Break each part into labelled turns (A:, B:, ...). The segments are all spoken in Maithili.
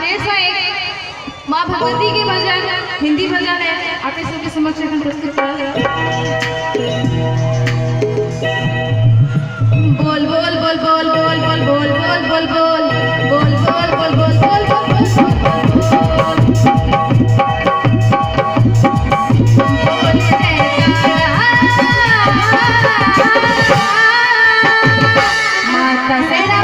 A: फेरसँ एक माँ भगवती के भजन, हिंदी भजन है, अपने सबके समक्ष एखन प्रस्तुत करल जाउ। बोल बोल बोल बोल बोल बोल बोल बोल बोल बोल बोल बोल बोल बोल बोल बोल बोल बोल बोल जयकारा माता सेना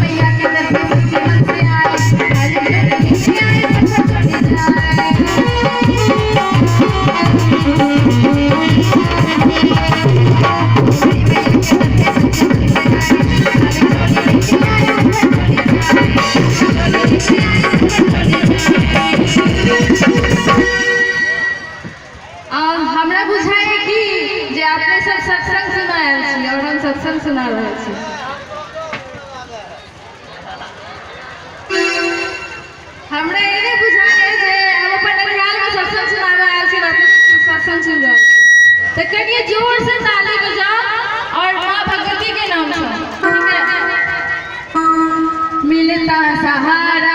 A: मैया के दर पे सच्चे मन से आए, खाली झोली लेके आए, पत्थर चढ़ जाए। हमरा बुझाइ कि जे अपने सब सत्संग सुना आयल छी और हम सत्संग सुना रहल छी। हमरा ई नहि बुझाइ जे हम अपन ननिहाल में सत्संग सुनाबे आयल छी और अपने सब सत्संग सुन रहल छी। तऽ कनिये जोर से ताली बजाउ और माँ भगवती के नाम से, ठीक है? मिलता सहारा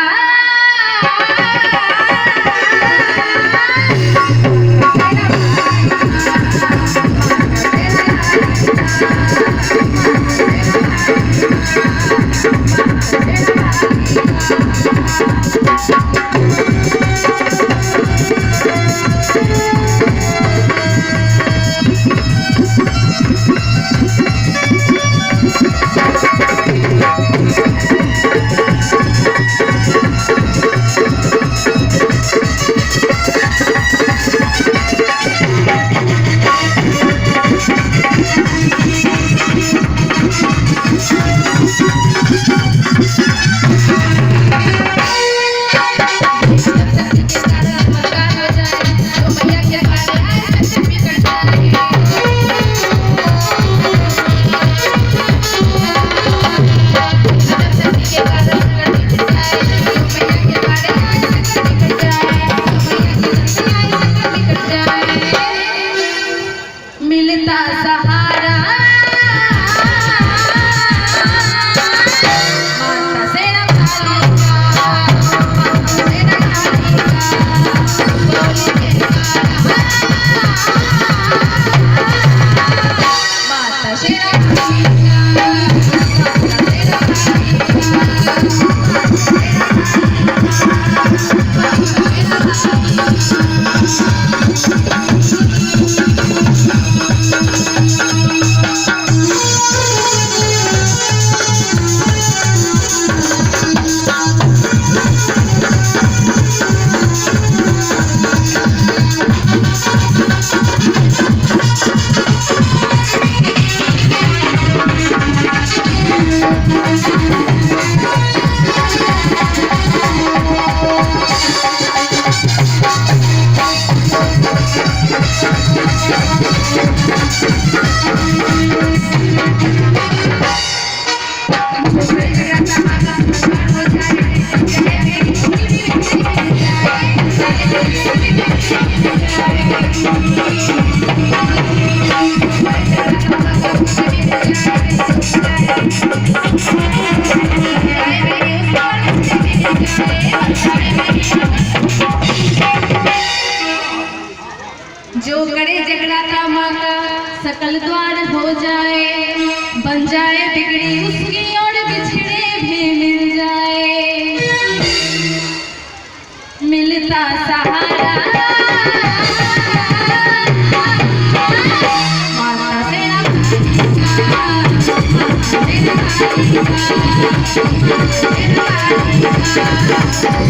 A: जो करे जगराता माँ का सकल द्वार हो जाए, बन जाए बिगड़ी उसकी और बिछड़े भी मिल जाए, मिलता सहारा माता तेरा माता तेरा।